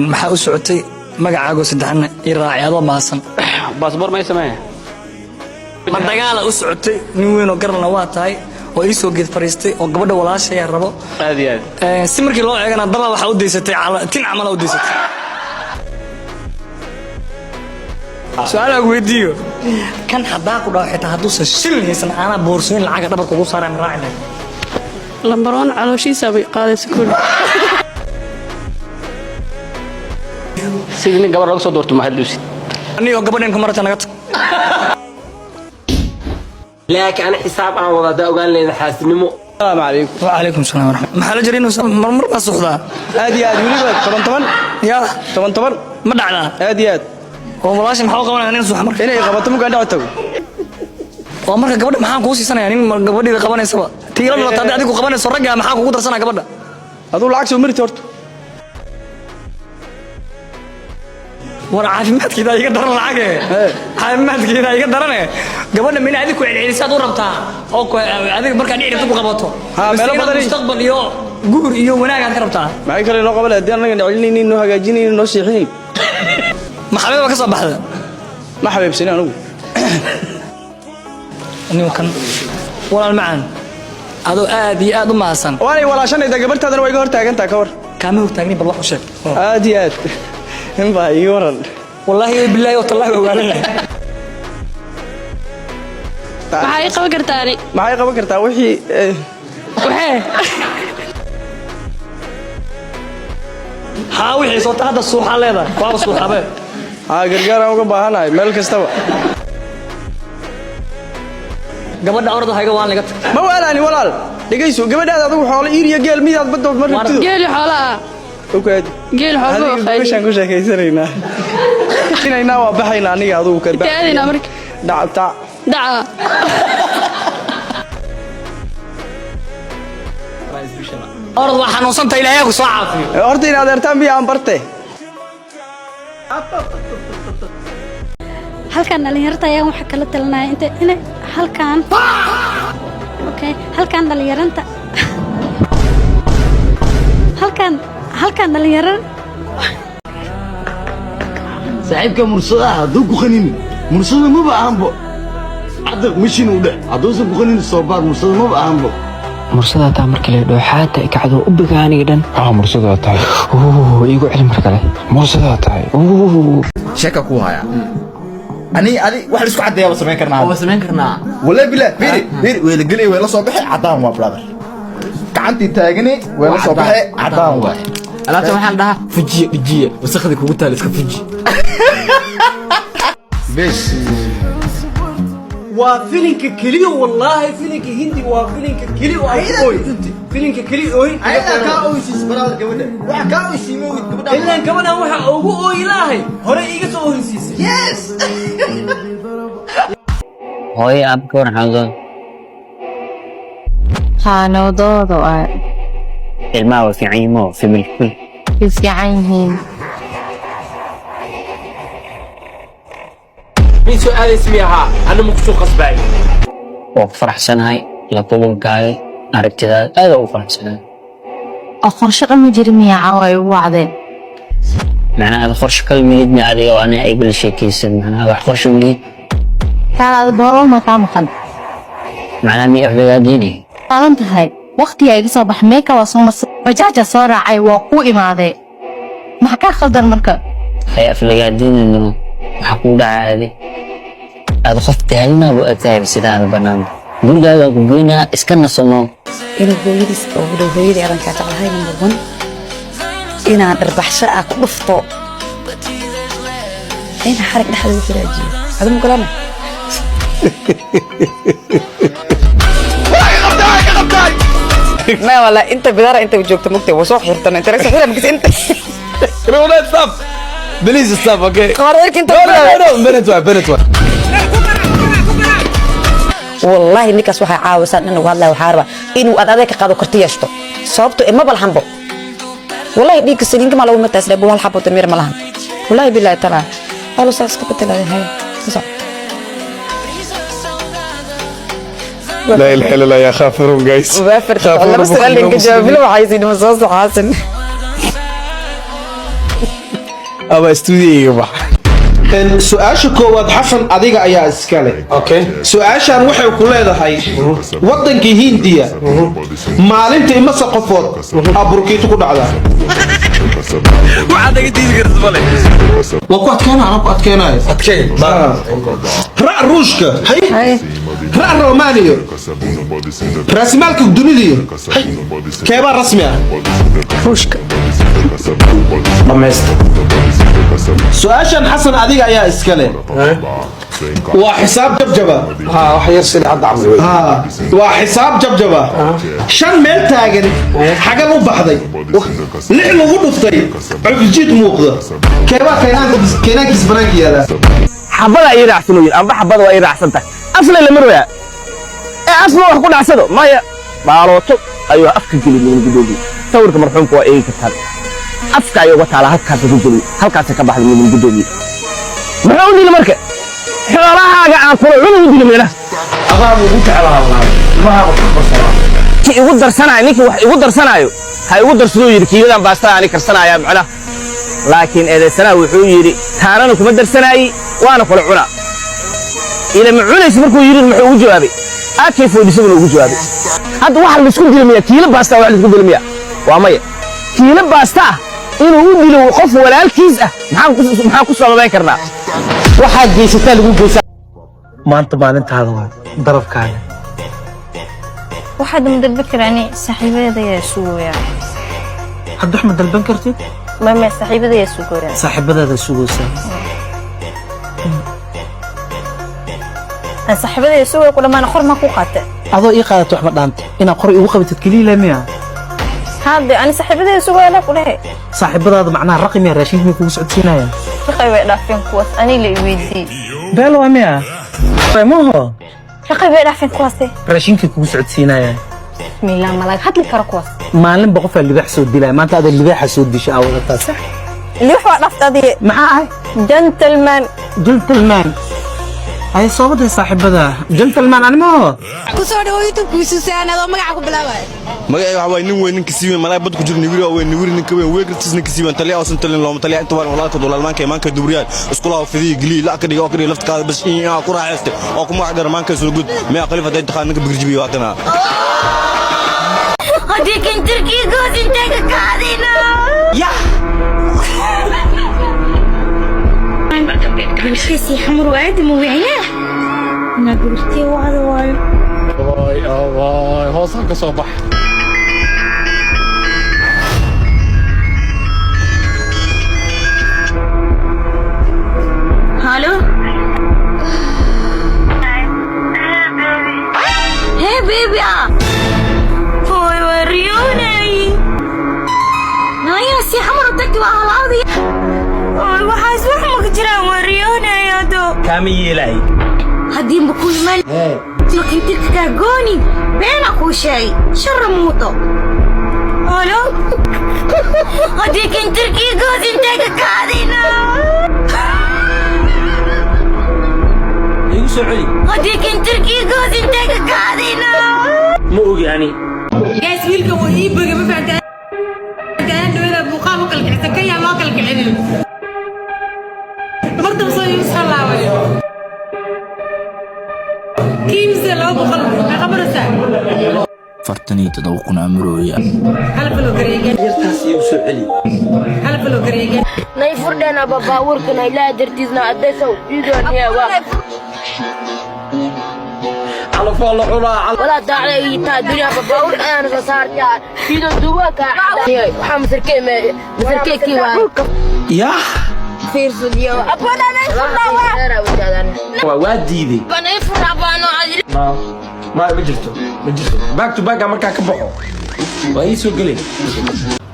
Maxaa u socotay? Magacaago saddexna ii raaci, adoo mahadsan. Baasboor may sameeya? Ma dagaala u socotay? Nin weyn oo garalna waa tahay oo ii soo geed fariistay oo gabadha walaashayaa rabo. Aad iyo aad. Si markii loo eegana daba waxaa u daysatay tin camala u daysatay. Su-aal aan weydiiyo: kan haddaa ku dhaho, xitaa hadduusan shilin haysan, aanaa boorsooyin lacaga dhabarka ugu saaraan, raaci lahayd? Lambar one, calooshiisa bay qaadaysa kuli. Sidii nin gabar laga soo doorto ma hadluusid. Anigoo gabadhan ku marata naga tag. Laakiin ana xisaab aan wada haddaa ogaan leeda xaasidnimo. Asalaamu calaykum. Wacalaykum salaam waraxmat. Maxaa la jiray inuu marmar baa suxdaa? Aad iyo aad, weliba toban toban. Yaa? Toban toban. Ma dhacdaa? Aad iyo aad. Oo walaasha maxaa u qabanaya nin suxa marka? Inay qabato mugaan dhac tago. Oo marka gabadha maxaan kuu siisanaya? Nin gabadhiida qabanaysaba tii la dhalata haddii adigu qabanayso, ragga maxaa kugu darsanaya gabadha? Aduu lacag soo mariti horta. War caafimaadkeeda iga daran lacage, caafimaadkeeda iga darane. Gabadha mina adiga ku celcelisaad u rabtaa oo adiga markaa dhici rabto ku qabato? Ha, mise meelo inaad badan mustaqbal iyo guur iyo wanaagaad ka rabtaa? Maxay kale noo qaban haddii annaga celinaynin, noo hagaajinaynin, noo seexinayn? Maxamed baa ka soo baxda. Ma xabeebsanin anigu. Ninkan walaal macaan, adoo aad iyo aad u mahadsan. Waanay walaashanayda, gabartaadana waa iga hor taagantaa, ka war? Kaama hortaagnin, bal wax u sheeg. Aad iyo aad, inbaa ii waran. Wallaahi bilaahi wa tallaahi waa waalanlahay. Maxaa ii qaban kartaa ani? Maxay qaban kartaa wixii waxee? Haa, wixii soota hadda suuxaa leedahay, waaba suuxabe. Haa, gargaar aan uga baahanahay meel kastaba. Gabadha orda hayga waan laga tag. Ma waalaani walaal, dhegayso, gabadhaada adigu xoolo iir iyo geel midaad badda ma rabtido. Geeli xoolaha. Ogaadi. Geeli xoolo. Adiga gogashaan ku sheekaysanaynaa inaynaa, waa baxaynaa aniga adigu. Intee aadaynaa marka? Dhactac. Daca. Orod, waa xanuunsanta, ilaahay ku soo caafiyo. Horta in adeertaan biyo aan barte. Halkan dhalinyarta ayaan waxaa kala talinaya inta inay halkan, okay, halkan dhalinyaranta, halkan dhalinyaro. Saaxiibka mursadaha hadduu ku qanin, mursada maba ahanbo. Cadda mishin u dheh, hadduusan ku qanin soo baar, mursada maba ahanbo. Mursadaa taa markii la dhaho, xaata ikacdo u biga aniga dhan. Haa, mursadaa tahay. Iigu celi mar kale. Mursadaa tahay. Sheeka ku haya, ani adi wax la isku caddeeyaa samayn karnaa. Waa samayn karnaa. Wala bila biri biri weela gelay, weela soo baxay, cadaan waa brother. Gacantii taagani weela soo baxay, cadaan waa. Alaabta waxaa la dhahaa fujiye dhijiye, wasakhdii kugu taal iska fuji. Bes. Waa filinka keliya, wallaahi filinka Hindi waa filinka keliya oo aan ku ooy, filinka keliya ooy. Ayadaa kaa oysiis brother, gabadha waxa kaa oysiis ma ogid gabadha. Ilaan gabadhan waxa ugu ooyi lahay hore iiga soo ooysiisay. Yes. Hooyo, aab, ka waran xaaladooda? Haa, nabadooda waa. Ilmaha waa fiican yihiin, moo family kul? Way fiican yihiin. Min soo aadaysa mi ahaa anna ma kusoo qasbaay. Waa ku faraxsanahay la kubankaaga, aragtidaada aad ugu faraxsanahay. Oo qorshe dhan ma jirin miyaa caawa ay ugu wacdeen? Macnaha aad qorshe kale mihid mi adiga oo aniga igula sheekaysan? Macnaha wax qorshe mihid? Kaalaada boorol ma kaa maqan? Macnaha mi aflagaadiini? Qaadan tahay waqtigaa iga soo bax, meeka waa soo marsa, bajaaja soo raacay, waa kuu imaadee, maxaa kaa khaldan marka? Hay aflagaadiinino, maxaa kuu dhacay? Adi aad qof daalinaaba u egtahay sidaada banaanka gurigaaga ku geynaa, iska nasano. Inuu hooyadiis ugu dhow, hooyadii adankaa jeclahay, number one, inaan dharbaxsho ah ku dhufto, inaan xarig dhexda ugu xiraajiyo adu mugolana. Ma wala inta bidaara inta joogto mugtay waa soo xirtan inta laga soo xira markiis inta. No, stop. Please stop, okay? Qareerka inta. No, no, no, no. Minute one, minute one. Wallaahi ninkaas waxaa caawisaan in ugu hadlaya, waxaa rabaa inuu ad adeeg ka qaado, karti yeeshto, sababto ma balhanbo. Wallaahi dhiigga saliinka maa lagu mataasle bu hal xabo damiir ma lahan. Wallaahi bilaahi talaa alo saa iska bedelaya haya kasoo. لا اله الا الله يا خافرون جايز. Laba su'aal linka jawaabilo waxay siin ma soo saxaasin. Ama stuudiga bax. Su-aasha koowaad, Xasan, adiga ayaa iskale. Su-aashan waxay ku leedahay: wadankii Hindiya maalinta imase qofood aburkiitu ku dhacdaa? Waxaad naga diidi kartid male. Waa ku adkeena, anaa ku adkeenayo. Adkeen. Ra' Ruushka, ra' Romaniyo, raasimaalka dunidiyo, keebaa rasmi ah? Ruushka. Dhamaysta. Su-aashan, Xasan, adiga ayaa iskale. Waa xisaab jabjaba. Wax yar sida hadda camal. Waa xisaab jabjaba. Shan meel taagan, xagal u baxday, lix lagu dhuftay cufjiid muuqda, keebaa keenaankiis banaanka yaalaa? Xabada ii raacsan uu yidhi, amba xabada waa ii raacsan tahay, afna lama royaa ee afma wax ku dhacsado maya. Baalooto ayuu afka geliyay, mudan gudoomiye. Sawirka marxuumka waa eegi kartaan, afka ayuu uga taalaa, halkaasa ku geliyey, halkaasa ka baxday. Mudan gudoomiye, muxuu u dili marka? Xoolahaaga aan kula cuna u dili meelaha. Adaa ugu jeclaa ilmaha ku barsanaa. Kii igu darsanaayo, ninkii wax igu darsanaayo ha igu darsaduu yidhi, kiiladan baastada ani karsanayaa macnaha. Laakiin eedaysanaha wuxuu yidhi, taanana kuma darsanaayi, waana kula cunaa. Ila ma cunaysa markuu yidhi, muxuu ugu jawaabay? AK-47 ugu jawaabay. Hadda waxa laisku dili miya kiilo baasta? Wax laisku dili miya? Waa maya. Kiilo baasta ah inuu u dilo qof walaalkiis ah, maxaan ku sababayn karnaa? Waxaad geysataa lagu geysaa. Maanta maalintaada waa darafkaaga. Waxaad madalba karani saaxiibadaya sugaya. Hadda wax ma dalban kartid? Mame, saaxiibadaya sugaya. Saaxiibadaada sugaysaa? Saaxiibadaya sugaya ku dhamaan qor ma ku qaate. Adoo ii qaadato wax ma dhaanta inaad qor igu qabatid keliya miya? Hadde ani saaxiibadaya sugaya la ku dhahay. Saaxiibadaada macnaha raqi miya? Raashinka may kugu socodsiinayaan? Raqay way dhaafeen kuwaas, ani la i weydii. Beel waa miya maho? Raqay way dhaafeen kuwaase. Raashinkay kugu socodsiinayaan. Bismillah, ma laga hadli karo kuwaas. Maalinba qofaa libaax soo dilaya, maanta ada libaaxa soo disha aa wadataa, sax? Lix waa dhaafta adiga. Maxaa ahay? Gentleman. Gentleman ay soo waday saaxiibada, gentleman ani maho. Ku soo dhawo YouTube Susaan, adoo magaca ku bilaabaya. Magacay waxa waaye nin weyn, ninka sii weyn, malaay bad ku jira, niwiri waa weyn, niwiri ninka weyn, weegartiis ninka sii weyn, taliya oosan talin looma taliya inta waan walaalka walaalmaanka imaanka dubriyaal iskulaha fidiyi geliyi la ka dhiga oo ka dhiga lafta kaada bas in aa ku raaxayste oo ku magac dheer maanka soo gud miya khalifa haday taqaan ninka bigirjibi waa kana. Haddii kintirkii goos intee ka kaadina ya. Wiilkiisii xamar waa aad ma wicnaa inaa gabartee wacda waayo. Ay hoosaan ka soo bax. Halo. Hey baby ah. Hooy waa riyoonay. Naya si xamar u tagti waa halaawdi. Hooy waxaas wax ma ka jiraan, waa riyoonay ado. Kaama yeelay. Haddii ma ku imaan kintirka kaa gooni beena kuu sheegay sharra muuto. Halo. Haddii kintirkii goos intee ka kaadina. Igu soo celi. Haddii kintirkii goos intee ka kaadina. Ma ogi ani. Guys, wiilkan wuu ii bogay, ma fahantaa? Aan dhawada buuqaal u kala kicsan kan yaa loo kala kicinin. Mar dambe soo iigu soo laabay. Kiimse 200 meeqa maraysaa? 47,000 amrooya. Hal falo gareega. Yartaas igu soo celi. Hal falo gareega. Nay furdhena baabuurkana Ilaahay dartiisna adeesow iidooniya waa. Calafoo la cunaa. Walaa daacda ii taa dunya baabuur aan soo saartaa iido duwa ka waxaa masarkee masarkee kii waa. Yah. Fiirsadiyo abana nay furdhaa waa. Waa diiday. Banay furdhaa baano adil. Ma jirto, ma jirto. Back to back markaa ka baxo waa ii soo gelay.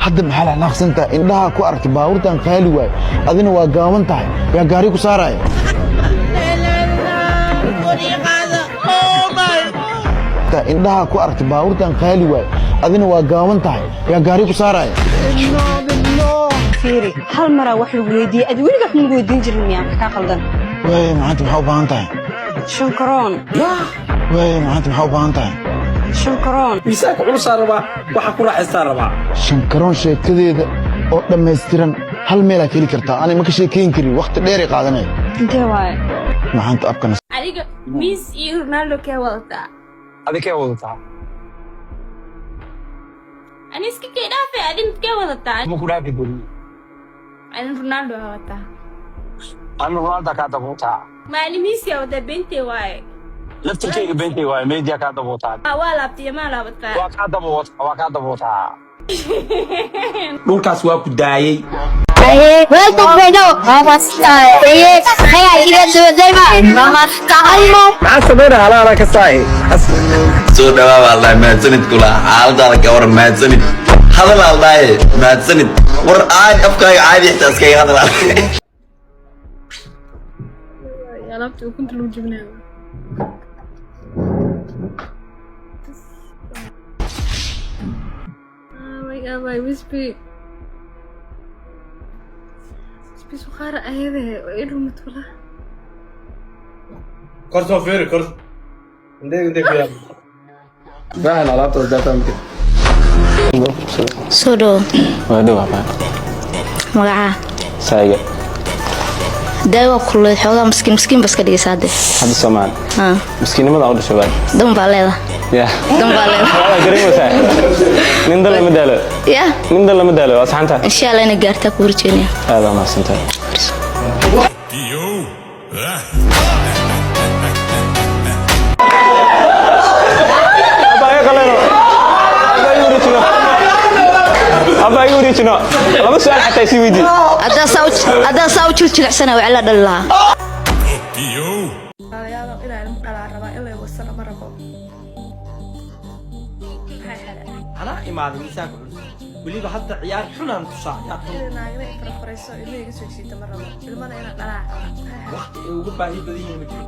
Hadda maxaa la xanaaqsantahay? Indhaha ku aragtay baabuurtan qaali waay, adina waa gaaban tahay, yaa gaari ku saaraya? Indhaha ku aragtay baabuurtan qaali waay, adina waa gaaban tahay, yaa gaari ku saaraya? Fiiri, hal maraa wax lagu weydiiyey, adi weligaa wax ma lagu weydiin jirin miyaa? Maxaa kaa qaldan? Waay, maanta maxaa u baahan tahay? Shankaroon. Waay, maanta maxaa u baahan tahay? Shankaroon. Miisaanka culusaa rabaa, waxaa ku raaxaystaa rabaa. Shankaroon sheekadeeda oo dhammaystiran. Hal meelaa ka heli kartaa, ani ma ka sheekeyn karin, waqti dheeray qaadanaya. Intee waaye? Maxaanta abkana. Adiga Messi iyo Ronaldo kee wadataa? Adi kee wadataa? Ani iska kee dhaafay, adi midkee wadataa? Ma ku dhaafi kari. Ani Ronaldo waa wataa. Ani Ronaldo kaa dabuutaa. Ma ani Messi aa wataa, beentee waaye. Laftirkeyga beentay waaye, media kaa dabuutaa. Ah, waa laabtay maa laabataa? Waa kaa dabuutaa, waa kaa dabuutaa. Dhulkaas waa ku daayey. Maxaa sameynaa halaala ka saay? Soo dhawaab aldahay, mahadsanid. Kula xaaladaada ka waran? Mahadsanid. Hadal aldahay, mahadsanid. War aad afkaaga caadi xitaa iskaga hadal aldahay. Alaabta ukunta lagu jebinayo. Oh my, wisby wisby suqaara ayade waa ii dhumad walaa. Kor soo fiiri, kor intee intee ku yaal fahan alaabtaas daa fahamtid. Soo dhowo. Waa dhow abaa. Magacaa? Saayiga. Daawa kulleed xoogaa, miskiin miskiin baska dhigaysa hadde. Hadda Soomaali. Haa. Miskiinnimada u dhashay baad. Dan baa leedahay. Ya. Dan baa leedahay. Waa dareemaysaa. Nin dal lama daalo. Ya. Nin dal lama daalo, waa saxanta. Insha Allah ina gaartaa ku horjeynaya. Aad waa mahadsantahay. Abaa iga qaleno. Abaa igu wareejino. Abaa igu wareejino. Laba su'aal xataa isii weydii. Haddaa saa u jiljilicsana waa la dhali lahaa. Walaalayaal, inaan ilmo dhalaa rabaa, in lay wasana ma rabo. Maxay xaday? Anaa imaaday miisaanka culus, weliba hadda ciyaar xunaan tusaa, ciyaar xun. Inay naagna i farfarayso, ilmo iga soo jiita ma rabo, ilmana inaan dhalaa rabaa. Maxay xaday? Waqti ay uga baahi badan yihiin ma jiro.